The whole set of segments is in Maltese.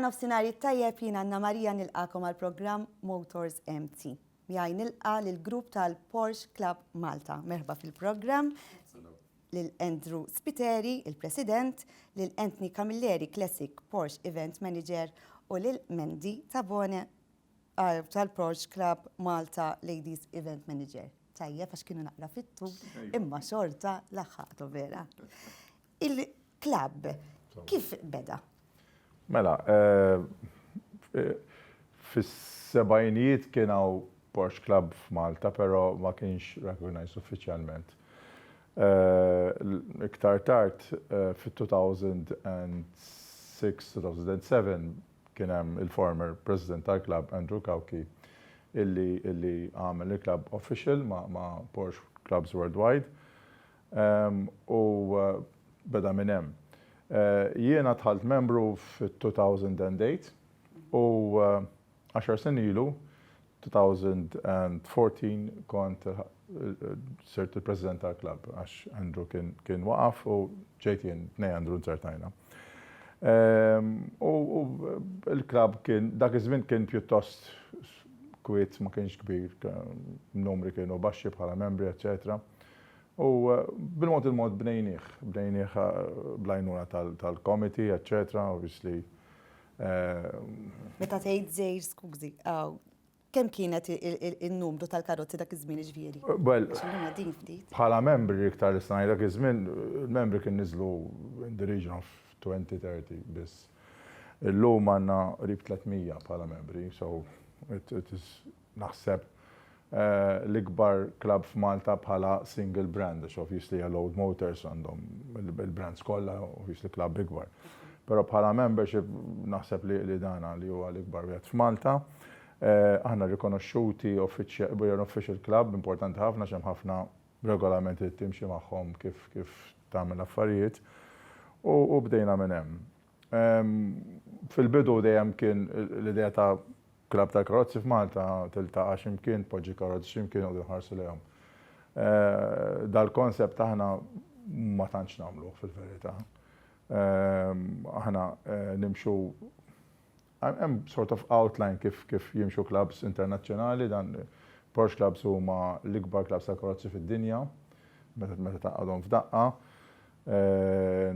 Nofsinhar it-tajjeb jien Anna Maria nilqakom għal programm Motors MT. Miegħi nilqa' lill-grupp tal-Porsche Club Malta. Merħba fil-programm lil Andrew Spiteri, il-President, lil Anthony Camilleri, Classic Porsche Event Manager u lil Mandy Tabone tal-Porsche Club Malta Ladies Event Manager. Tajjeb għax kienu naqra fit-tul, imma xorta laħħaqtu vera. Il-klabb kif beda? Mela, fis-sebgħinijiet kien hawn Porsche Club f'Malta, però ma kienx recognized uffiċjalment. Iktar tard, fit-2006, 2007, kien hemm il-former president tal-klabb Andrew Cauchi illi illi għamel il-klabb official ma' ma' Porsche Clubs Worldwide u beda minn hemm. Jiena dħalt membru fit-2008 u għaxar snin ilu 2014 kont sirt il-president tal-klabb għax Andrew kien kien waqaf u ġejt jien tnej Andrew nzertajna. U l-klabb kien dak iż-żmien kien pjuttost kwiet ma kienx kbir, numri kienu baxxi bħala membri, eċċetera. U bil-mod il-mod bnejnieh, bnejnieh bl-għajnuna tal-committee, eċċetera, obviously Meta tgħid żgħir, skużi, kemm kienet in-numru tal-karozzi dak iż-żmien ġifieri? Well, bħala membri iktar li ngħid dak iż-żmien, il-membri kien niżlu in the region of 20-30 biss. Illum għandna qrib 300 bħala membri, so it is naħseb l-ikbar club f'Malta bħala single brand, għax obviously Load Motors għandhom il-brands kollha, obviously club ikbar. Però bħala membership naħseb li dana li huwa l-ikbar wieħed f'Malta. Aħna rikonoxxuti we are an official club, importanti ħafna x'hemm ħafna regolamenti li timxi magħhom kif kif tagħmel affarijiet u bdejna minn hemm. Fil-bidu dejjem kien l-idea ta' Klabb tal-karozzi f'Malta tiltaqa' x'imkien, tpoġġi karozzi x'imkien noqogħdu nħarsu lejhom. Dal-concept aħna ma tantx nagħmluh fil-verità. Aħna nimxu hemm sort of outline kif kif jimxu clubs internazzjonali dan Porsche clubs huma l-ikbar clubs tal-karozzi fid-dinja meta meta tgħaqqadhom f'daqqa.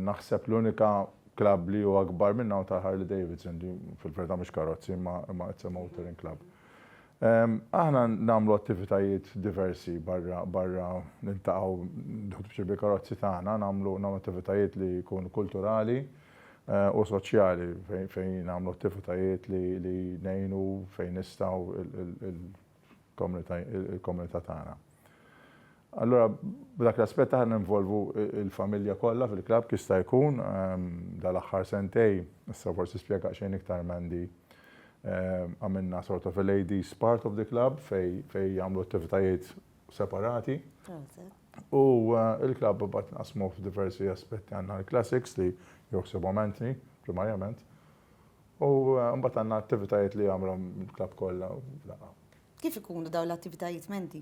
Naħseb l-unika club li huwa akbar minna hu tal-Harley Davidson li fil-verità mhux karozzi imma imma it's a motoring club. Aħna nagħmlu attivitajiet diversi barra barra niltaqgħu nieħdu pjaċir bil-karozzi tagħna, nagħmlu nagħmlu attivitajiet li jkunu kulturali u soċjali fejn fejn nagħmlu attivitajiet li li ngħinu fejn nistgħu il-komunità tagħna. Allura b'dak l-aspett aħna ninvolvu il-familja kollha fil-klabb kif jista' jkun dal-aħħar sentej, issa forsi spjega xejn iktar Mandy, għamilna sort of a ladies part of the club fej fej jagħmlu attivitajiet separati. U il-klabb imbagħad nqasmu f'diversi aspetti għandna l-classics li joħsibhom Anthony primarjament. U mbagħad għandna attivitajiet li jagħmlhom il-klabb kollha f'daqqa. Kif ikunu dawn l-attivitajiet Mandy?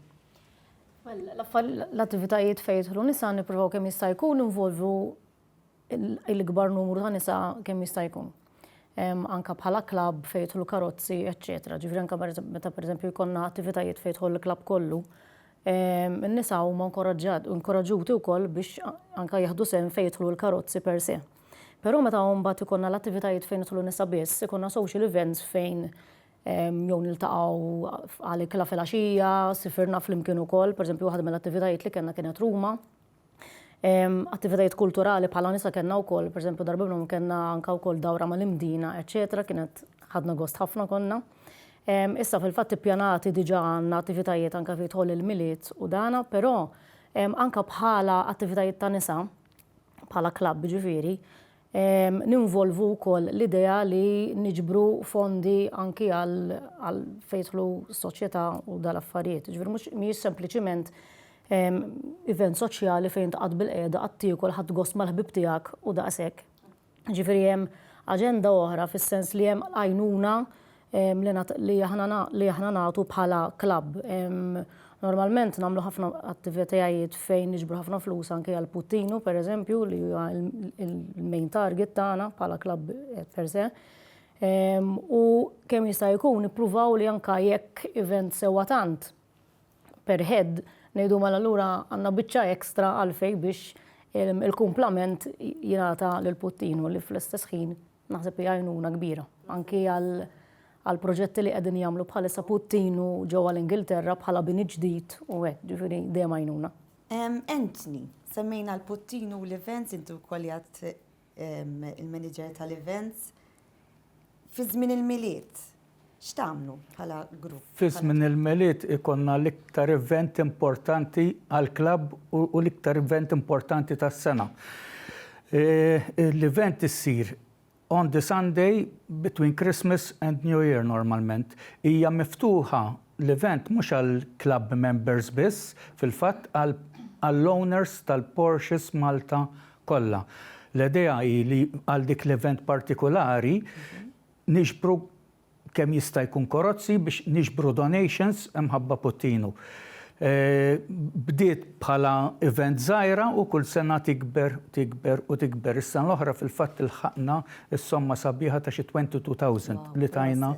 L-attivitajiet fejn jidħlu nisa nippruvaw kemm jista' jkun involvu l-ikbar numru ta' nisa kemm jista' jkun. Anka bħala klabb fejn jidħlu karozzi, eċċetera. Ġifieri anka meta pereżempju jkollna attivitajiet fejn jidħol il-klabb kollu, in-nisa huma inkoraġġuti wkoll biex anka jieħdu sehem fejn jidħlu l-karozzi per se. Però meta mbagħad ikollna l-attivitajiet fejn nidħlu nisa biss, ikollna social events fejn jew niltaqgħu għal ikla filgħaxija, sifirna flimkien ukoll, pereżempju waħda mill-attivitajiet li kellna kienet Ruma. Attivitajiet kulturali bħala nisa kellna wkoll, pereżempju darba minnhom kellna anke wkoll dawra mal-Imdina, eċċetera, kienet ħadna gost ħafna konna. Issa fil-fatt ippjanati diġà għandna attivitajiet anke fejn jidħol il-Milied u dana, però anke bħala attivitajiet ta' nisa, bħala klabb ġifieri, ninvolvu wkoll l-idea li niġbru fondi anki għal fejn jidħlu s-soċjetà u dal-affarijiet. Ġifieri mhux mhijiex sempliċiment event soċjali fejn tqgħod bilqiegħda qgħad tiekol ħadt gost mal-ħbieb tiegħek u daqshekk. Ġifieri hemm aġenda oħra fis-sens li hemm għajnuna li aħna li aħna nagħtu bħala klabb. Normalment nagħmlu ħafna attivitajiet fejn niġbru ħafna flus anke għal Puttinu pereżempju li huwa il-main target tagħna bħala klabb per se. U kemm jista' jkun nippruvaw li anka jekk event sewwa tant per head, ngħidu mela allura għandna biċċa extra għalfejn biex il-kumplament jingħata lil Puttinu li fl-istess ħin naħseb hija għajnuna kbira anki għal proġetti li qegħdin jagħmlu bħalissa Puttinu ġewwa l-Ingilterra bħala bini ġdid u hekk, ġifieri dejjem għajnuna. Anthony, semmejna l-Puttinu u l-events, inti wkoll qiegħed il-manager tal-events. Fi żmien il-Milied, x'tagħmlu bħala grupp? Fi żmien il-Milied ikollna l-iktar event importanti għall-klabb u l-iktar event importanti tas-sena. L-event issir on the Sunday between Christmas and New Year normalment. Hija miftuħa l-event mhux għall-club members biss, fil-fatt għall-owners tal-Porsches Malta kollha. L-idea hi li għal dik l-event partikulari niġbru kemm jista' jkun karozzi biex niġbru donations imħabba Puttinu. Bdiet bħala event żgħira u kull sena tikber, tikber u tikber. Is-sena l-oħra fil-fatt ilħaqna s-somma sabiħa ta' xi 22,000 li tajna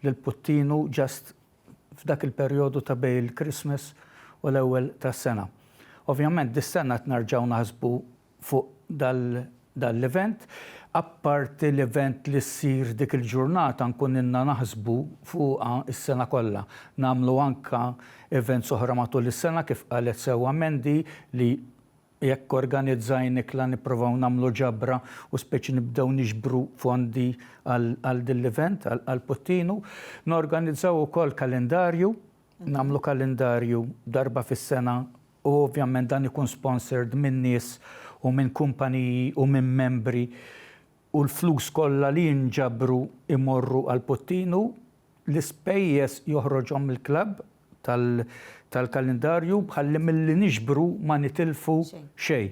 lil Puttinu just f'dak il-perjodu ta' bejn il-Christmas u l-ewwel tas-sena. Ovvjament dis-sena qed nerġgħu naħsbu fuq dal-event. Apparti l-event li ssir dik il-ġurnata nkun ilna naħsbu fuqha s-sena kollha. Nagħmlu anke events oħra matul is-sena kif qalet sewwa Mandy li Jekk organizzajn ikla nipprovaw nagħmlu ġabra u speċi nibdew niġbru fondi għal din l-event, għal Puttinu. Norganizzaw ukoll kalendarju, nagħmlu kalendarju darba fis-sena u ovvjament dan ikun sponsored minn nies u minn kumpaniji u minn membri u l-flus kollha li jinġabru imorru għal Puttinu. L-ispejjeż joħroġhom il-klabb tal-kalendarju ħalli milli niġbru ma nitilfu xejn.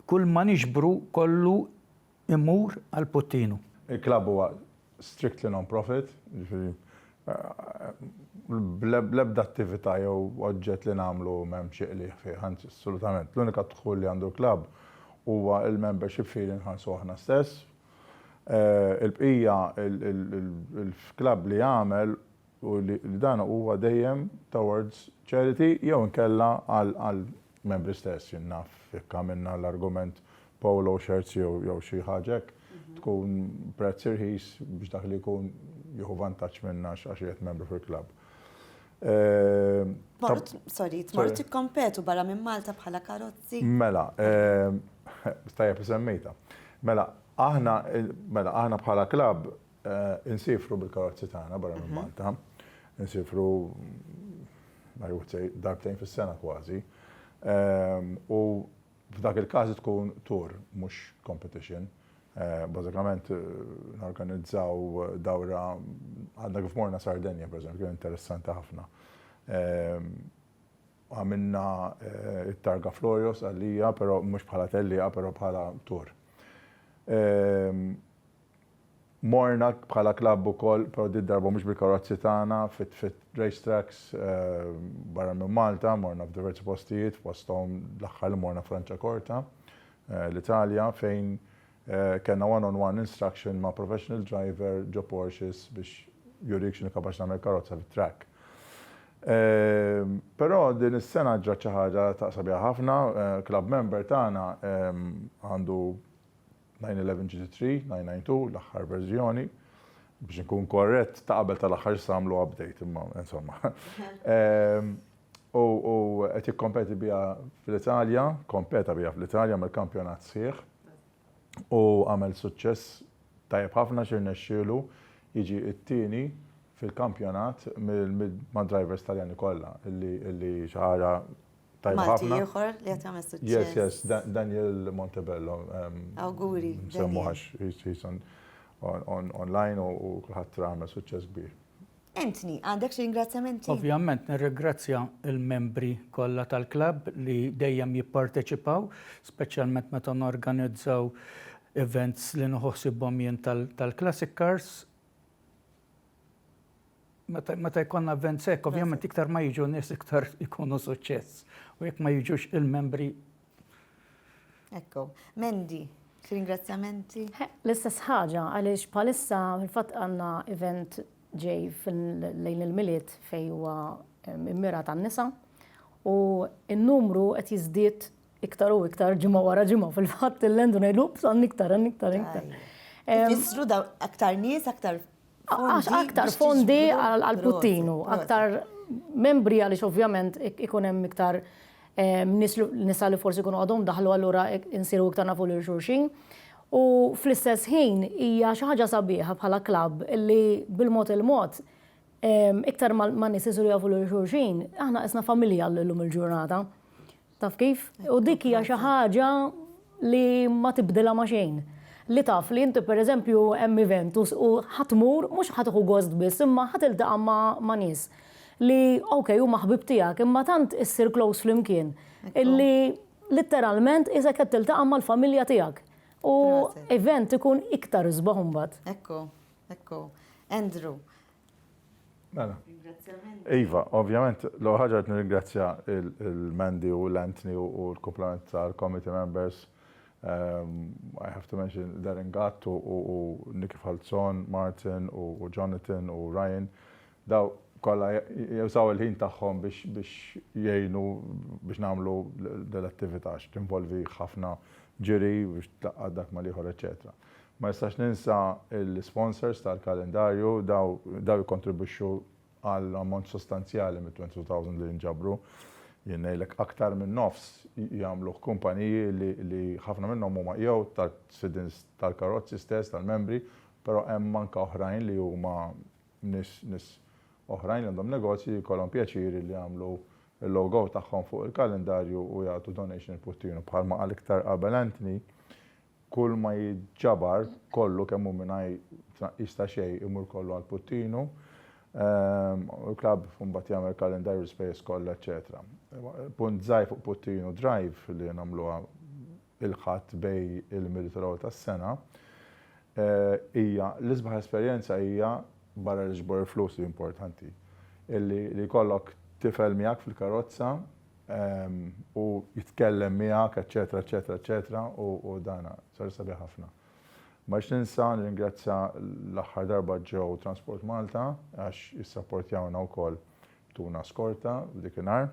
Kull ma niġbru kollu imur għal Puttinu. Il-klabb huwa strictly non-profit, jiġifieri bl-ebda attività jew oġġett li nagħmlu m'hemm xi qligħ fih, anzi assolutament. L-unika dħul li għandu l-klabb huwa l-membership fee li nħallsu aħna stess. Il-bqija il-klabb li jagħmel u li dan huwa dejjem towards charity jew inkella għal membri stess, jien naf jekk għamilna l-argument polo shirts jew xi ħaġa hekk, tkun prezz irħis biex dak li jkun jieħu vantaġġ minnha għax qiegħed membru fil-klabb. Sorry, tmorru tikkompetu barra minn Malta bħala karozzi? Mela, tajjeb li semmejtha. Mela, aħna, mela aħna bħala klabb Insifru bil-karozzi tagħna barra minn Malta. Insifru, I would say, darbtejn fis-sena kważi. U f'dak il-każ tkun tour, mhux competition. Bażikament norganizzaw dawra għadna kif morna Sardenja, pereżempju, kien interessanti ħafna. Għamilna it-Targa Florios għalija, però mhux bħala tellieqa, però bħala tour. Morna bħala klabb ukoll, però did-darba mhux bil-karozzi tagħna, fit race tracks barra minn Malta, morna f'diversi postijiet, fosthom l-aħħar li morna Franciacorta, l-Italja, fejn kellna one-on-one instruction ma' professional driver ġo Porsches biex jurik x'inhi kapaċi tagħmel karozza fit-track. Però din is-sena ġrat xi ħaġa ta' sabiħa ħafna, club member tagħna għandu 911 GT3, 992, l-aħħar verżjoni. Biex nkun korrett, ta' qabel tal-aħħar issa għamlu update, imma insomma. Ehm, u qed jikkompeti biha fl-Italja, kompeta biha fl-Italja mill-kampjonat sħiħ u għamel suċċess tajjeb ħafna xirnexxielu jiġi t-tieni fil-kampjonat ma' drivers Taljani kollha illi xi ħaġa Tajba ħafna. Malti ieħor li qed jagħmel suċċess. Yes, yes, Daniel Montebello. Awguri. Semmu għax he's on, on, online u kulħadd għamel suċċess kbir. Anthony, għandek xi ringrazzjamenti? Ovvjament nirringrazzja il-membri kollha tal-klabb li dejjem jipparteċipaw, speċjalment meta norganizzaw events li nieħu ħsiebhom jien tal-Classic Cars. Meta jkollna events hekk, ovvjament iktar ma jiġu nies iktar ikunu suċċess. U jekk ma jiġux il-membri. Ekku. Mandy. Xi ringrazzjamenti? L-istess ħaġa għaliex bħalissa fil-fatt għandna event ġej lejn il-Milied fejn huwa immirat għan-nisa u n-numru qed jiżdied iktar u iktar ġimgħa wara ġimgħa. Fil-fatt il-lendu ngħidu ups għandna iktar, għandna iktar, iktar. Ifissru daw aktar nies, aktar fondi. Aktar fondi għal-Puttinu, aktar membri għaliex ovvjament ikun hemm iktar nies nisa li forsi jkunu għadhom daħlu allura insiru iktar nafu lil xulxin. U fl-istess ħin hija xi ħaġa sabiħa bħala klabb li bil-mod il-mod iktar ma nies isiru jafu lil xulxin, aħna qisna familja llum il-ġurnata. Taf kif? U dik hija xi ħaġa li ma tibdilha ma' xejn. Li taf li inti pereżempju hemm event u ħa tmur mhux ħa tieħu gost biss imma ħa tiltaqa' ma' nies li ok huma ħbieb tiegħek imma tant issir close flimkien illi litteralment qisek qed tiltaqa' mal-familja tiegħek. U event ikun iktar isbaħ imbagħad. Ekku, ekku. Andrew, Mela. Iva, ovvjament, l-ewwel ħaġa qed nirringrazzja il-Mandy u l-Anthony u l-kumplament tal-committee members. Um, I have to mention Darren Gatt u Nicky Falzon, Martin u Jonathan u Ryan. Daw kollha jużaw il-ħin tagħhom biex jgħinu biex nagħmlu dell-attività tinvolvi ħafna ġiri biex tlaqqad dak mal-ieħor, eċetera. Ma nistax ninsa l-isponsors tal-kalendarju, daw jikkontribwixxu għal ammont sostanzjali mit-22,000 li jinġabru. Jien ngħidlek aktar minn nofs jagħmluh kumpaniji li ħafna minnhom huma jew tas-sidien tal-karozzi stess, tal-membri, però hemm anke oħrajn li huma nies nies oħrajn li għandhom negozji li jkollhom pjaċir li jagħmlu l-logo tagħhom fuq il-kalendarju u jagħtu donation il-Puttinu. Bħalma qal iktar qabel Anthony, Kull ma jiġġabar, kollu kemm hu mingħajr tnaqqis ta' xejn imur kollu għal Puttinu. Il-klabb imbagħad jagħmel kalendarju l-ispejjeż kollha eċċetera. Punt żgħir fuq Puttinu Drive li nagħmluha il-Ħadd bejn il-Milied u l-Ewwel tas-sena hija l-isbaħ esperjenza hija barra li tiġbor il-flus li importanti, illi li jkollok tifel miegħek fil-karozza u jitkellem miegħek, eċċetera, eċċetera, eċċetera, u dana sar sabiħ ħafna. Ma rridx ninsa nirringrazzja l-aħħar darba ġew Transport Malta għax jissapportjawna wkoll tuna skorta f'dikinhar.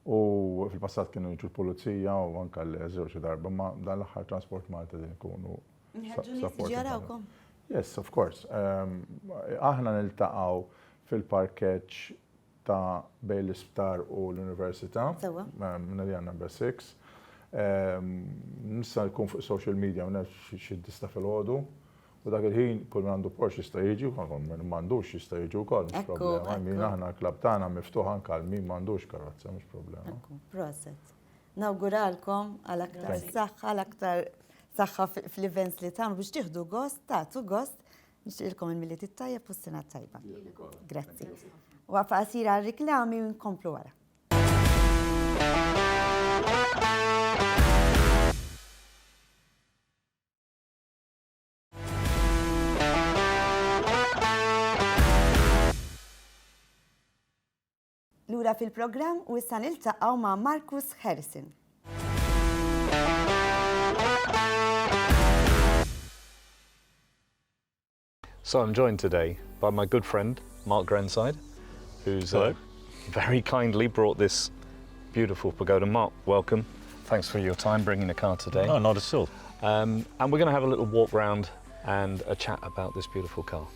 U fil-passat kienu jiġu l-pulizija u anke l-eżew xi darba, ma dan l-aħħar Transport Malta din ikunu Nħeġġu Yes, of course. Aħna niltaqgħu fil-parkeġġ ta' bejn l-isptar u l-università. Sewwa. Minn number 6. Nista' jkun fuq social media minn xi dista filgħodu. U dak il-ħin kull min għandu Porsche jista' jiġi, kull min m'għandux jista' jiġi wkoll, mhux problema. Min aħna l-klabb tagħna miftuħ anke għal min m'għandux karozza, mhux problema. Proset. Nawguralkom għal aktar saħħa, għal aktar saħħa fl-events li tagħmlu biex tieħdu gost, tagħtu gost Nixtieqilkom il-Milied it-tajjeb u s-sena t-tajba. Grazzi. Waqfa qasira għar-riklami u nkomplu wara. Lura fil-programm u issa niltaqgħu ma' Marcus Harrison. So I'm joined today by my good friend, Mark Grenside, who's uh, very kindly brought this beautiful pagoda. Mark, welcome. Thanks for your time bringing the car today. No, not at all. Um, and we're going to have a little walk round and a chat about this beautiful car.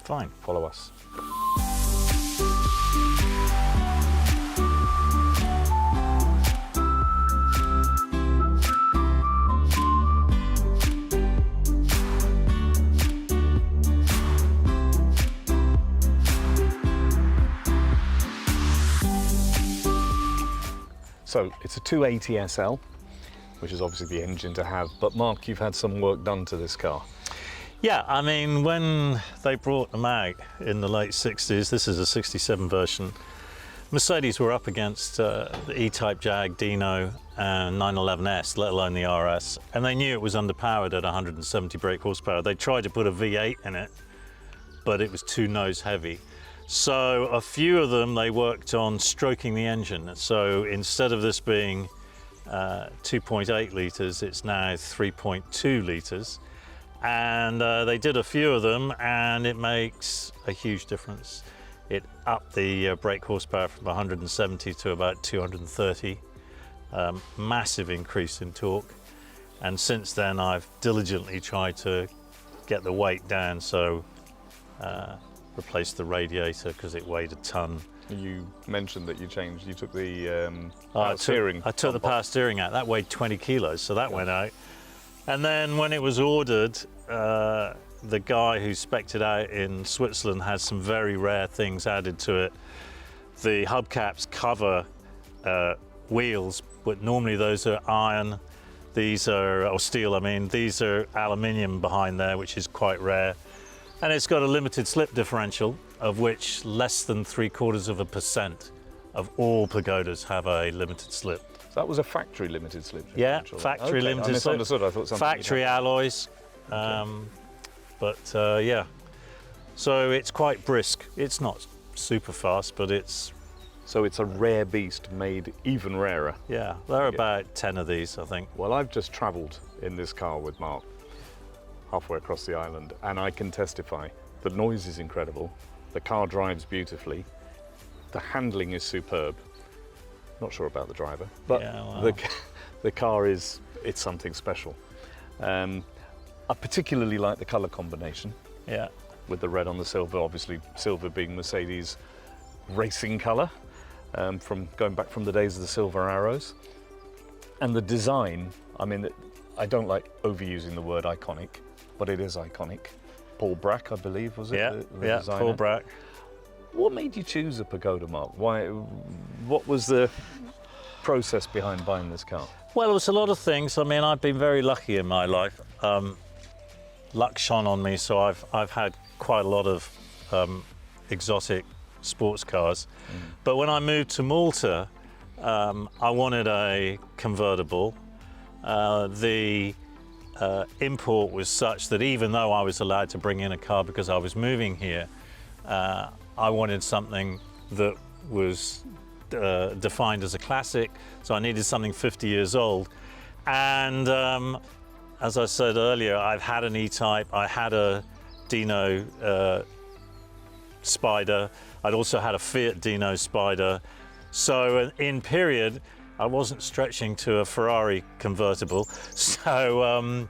Fine. Follow us. So it's a 280 SL, which is obviously the engine to have. But Mark, you've had some work done to this car. Yeah, I mean, when they brought them out in the late 60s, this is a 67 version, Mercedes were up against uh, the E-Type Jag, Dino, and 911S, let alone the RS, and they knew it was underpowered at 170 brake horsepower. They tried to put a V8 in it, but it was too nose heavy. So a few of them, they worked on stroking the engine. So instead of this being 2.8 litres, it's now 3.2 litres. And they did a few of them, and it makes a huge difference. It upped the brake horsepower from 170 to about 230. Massive increase in torque. And since then, I've diligently tried to get the weight down, so replaced the radiator because it weighed a ton. You mentioned that you changed, you took the I power took, steering I took the pump off. power steering out. That weighed 20 kilos, so that went out. And then when it was ordered, the guy who spec'd it out in Switzerland had some very rare things added to it. The hubcaps cover wheels, but normally those are iron. These are, or steel, I mean, these are aluminium behind there, which is quite rare. And it's got a limited slip differential, of which less than 0.75% of all Pagodas have a limited slip. So that was a factory limited slip Yeah, differential. factory Okay, limited I slip. misunderstood. I thought something Factory alloys. So it's quite brisk. It's not super fast, but it's... So it's a rare beast made even rarer. Yeah, there are Yeah. about 10 of these, I think. I've just travelled in this car with Mark halfway across the island, and I can testify the noise is incredible, the car drives beautifully, the handling is superb. Not sure about the driver, but Yeah, well. the car is something special. I particularly like the colour combination. Yeah. With the red on the silver, obviously silver being Mercedes racing colour, from going back from the days of the silver arrows. And the design, I don't like overusing the word iconic, but it is iconic. Paul Bracq, I believe, was it? Yeah, The yeah, designer? Paul Bracq. What made you choose a Pagoda, Mark? Why? What was the process behind buying this car? It was a lot of things. I've been very lucky in my life. Luck shone on me, so I've had quite a lot of exotic sports cars. But when I moved to Malta, I wanted a convertible. The import was such that even though I was allowed to bring in a car because I was moving here, I wanted something that was defined as a classic, so I needed something 50 years old. And as I said earlier, I've had an E-Type, I had a Dino Spider, I'd also had a Fiat Dino Spider. So in period, I wasn't stretching to a Ferrari convertible. So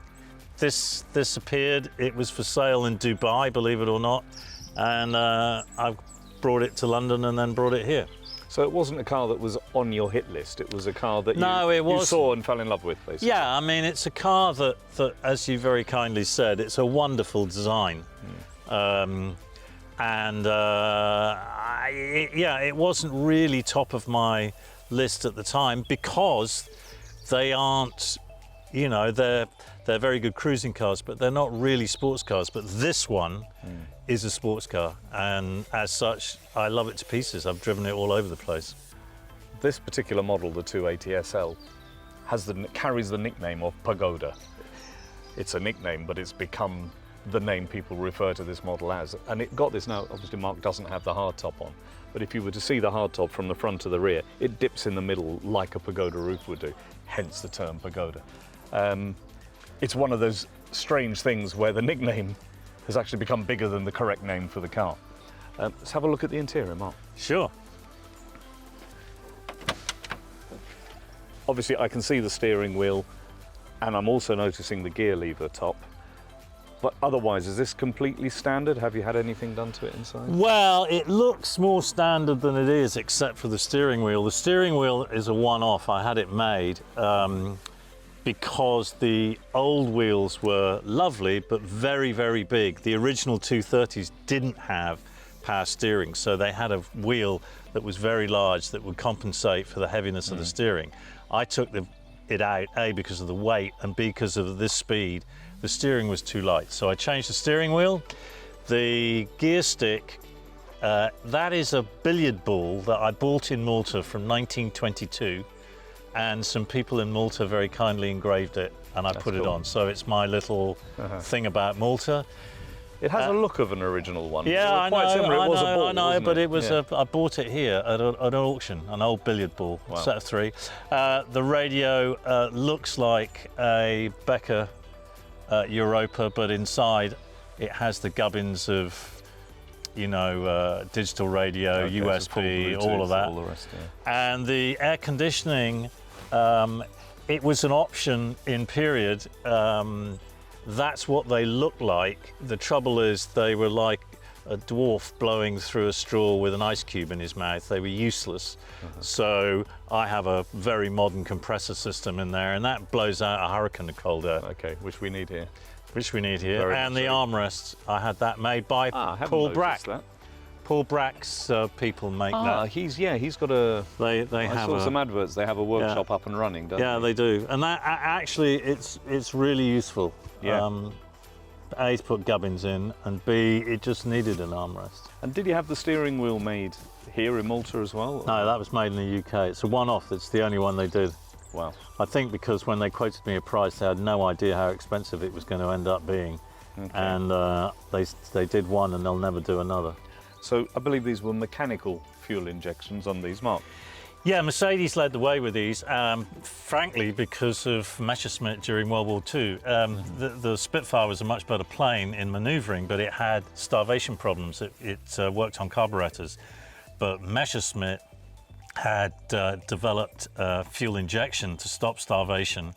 this appeared, it was for sale in Dubai, believe it or not, and I brought it to London and then brought it here. So it wasn't a car that was on your hit list, it was a car that No, it you wasn't. saw and fell in love with, basically. Yeah, it's a car that, as you very kindly said, it's a wonderful design. It wasn't really top of my list at the time because they aren't, you know, they're very good cruising cars, but they're not really sports cars. But this one is a sports car, and as such, I love it to pieces. I've driven it all over the place. This particular model, the 280 SL, carries the nickname of Pagoda. It's a nickname, but it's become the name people refer to this model as. And it got this now, obviously Mark doesn't have the hardtop on, but if you were to see the hardtop from the front to the rear, it dips in the middle like a pagoda roof would do, hence the term pagoda. It's one of those strange things where the nickname has actually become bigger than the correct name for the car. Let's have a look at the interior, Mark. Sure. Obviously, I can see the steering wheel, and I'm also noticing the gear lever top. But otherwise, is this completely standard? Have you had anything done to it inside? It looks more standard than it is, except for the steering wheel. The steering wheel is a one-off. I had it made because the old wheels were lovely, but very, very big. The original 230s didn't have power steering, so they had a wheel that was very large that would compensate for the heaviness of the steering. I took it out, A, because of the weight, and B, because of this speed. The steering was too light, so I changed the steering wheel. The gear stick, that is a billiard ball that I bought in Malta from 1922, and some people in Malta very kindly engraved it, and I That's put it cool. on. So it's my little thing about Malta. It has a look of an original one. Yeah, I quite know, similar. It I was know, a ball, I know, wasn't but it? it was Yeah. a, I bought it here at, a, at an auction, an old billiard ball, Wow. set of three. The radio looks like a Becker Europa, but inside it has the gubbins of digital radio, Okay, so USB, full Bluetooth, all of that. All the rest, yeah. And the air conditioning, it was an option in period. That's what they look like. The trouble is they were like a dwarf blowing through a straw with an ice cube in his mouth. They were useless. So I have a very modern compressor system in there, and that blows out a hurricane of cold air. Okay, which we need here. Which we need here. Very And much the so. armrests, I had that made by I haven't Paul noticed Bracq. That. Paul Bracq's people make that. He's got a... They I have saw a some adverts. They have a workshop up and running, don't Yeah, they? they do. And that actually, it's really useful. Yeah. A, to put gubbins in, and B, it just needed an armrest. And did you have the steering wheel made here in Malta as well? No, that was made in the UK. It's a one-off. It's the only one they did. Wow. I think because when they quoted me a price, they had no idea how expensive it was going to end up being. Okay. And they did one, and they'll never do another. So I believe these were mechanical fuel injections on these, Mark. Yeah, Mercedes led the way with these, frankly, because of Messerschmitt during World War II. The Spitfire was a much better plane in manoeuvring, but it had starvation problems. It worked on carburetors. But Messerschmitt had developed fuel injection to stop starvation,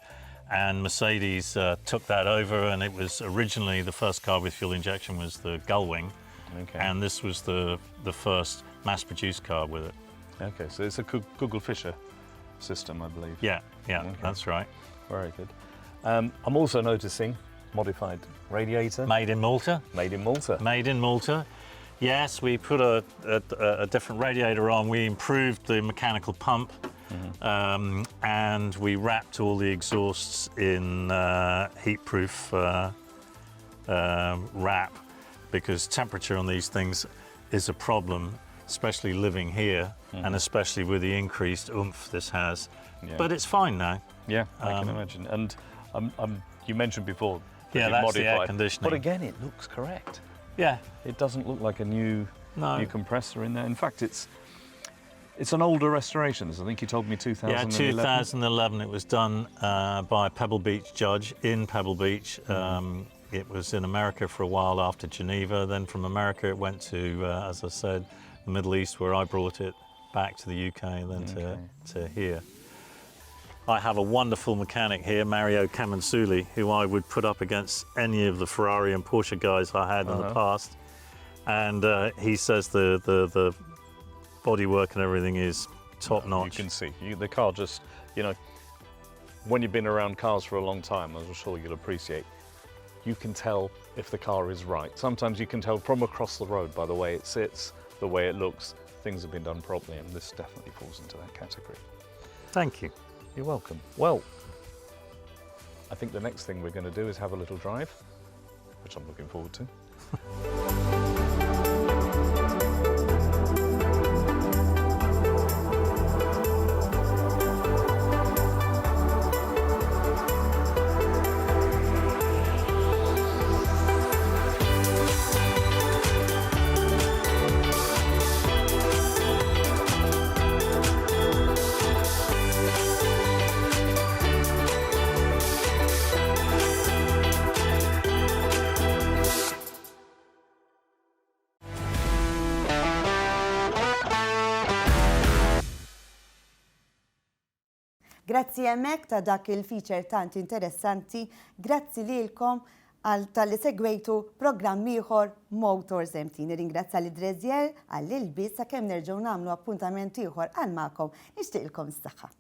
and Mercedes took that over, and it was originally the first car with fuel injection was the Gullwing. Okay. And this was the first mass-produced car with it. Okay, so it's a Kugelfischer system, I believe. Yeah, yeah, Okay. that's right. Very good. I'm also noticing modified radiator. Made in Malta. Made in Malta. Made in Malta. Yes, we put a different radiator on. We improved the mechanical pump, and we wrapped all the exhausts in heat-proof wrap, because temperature on these things is a problem, especially living here, and especially with the increased oomph this has. Yeah. But it's fine now. Yeah, I can imagine. And you mentioned before that Yeah, you that's the air modified. conditioning. But again, it looks correct. Yeah. It doesn't look like a No. new compressor in there. In fact, it's an older restoration. I think you told me 2011. Yeah, 2011. It was done by a Pebble Beach judge in Pebble Beach. It was in America for a while after Geneva. Then from America it went to, as I said, the Middle East, where I brought it back to the UK and then to here. I have a wonderful mechanic here, Mario Camenzuli, who I would put up against any of the Ferrari and Porsche guys I had in the past. And he says the bodywork and everything is top You notch. can see you, the car just, you know, when you've been around cars for a long time, as I'm sure you'll appreciate, you can tell if the car is right. Sometimes you can tell from across the road by the way it sits, the way it looks. Things have been done properly, and this definitely falls into that category. Thank you. You're welcome. I think the next thing we're going to do is have a little drive, which I'm looking forward to. Grazzi hemmhekk ta' dak il-feature tant interessanti, grazzi lilkom għal talli segwejtu programm ieħor Motors MT. Nirringrazzja li Drezier għall-ilbies sakemm nerġgħu nagħmlu appuntament ieħor għal magħkom. Nixtieqilkom s-saħħa.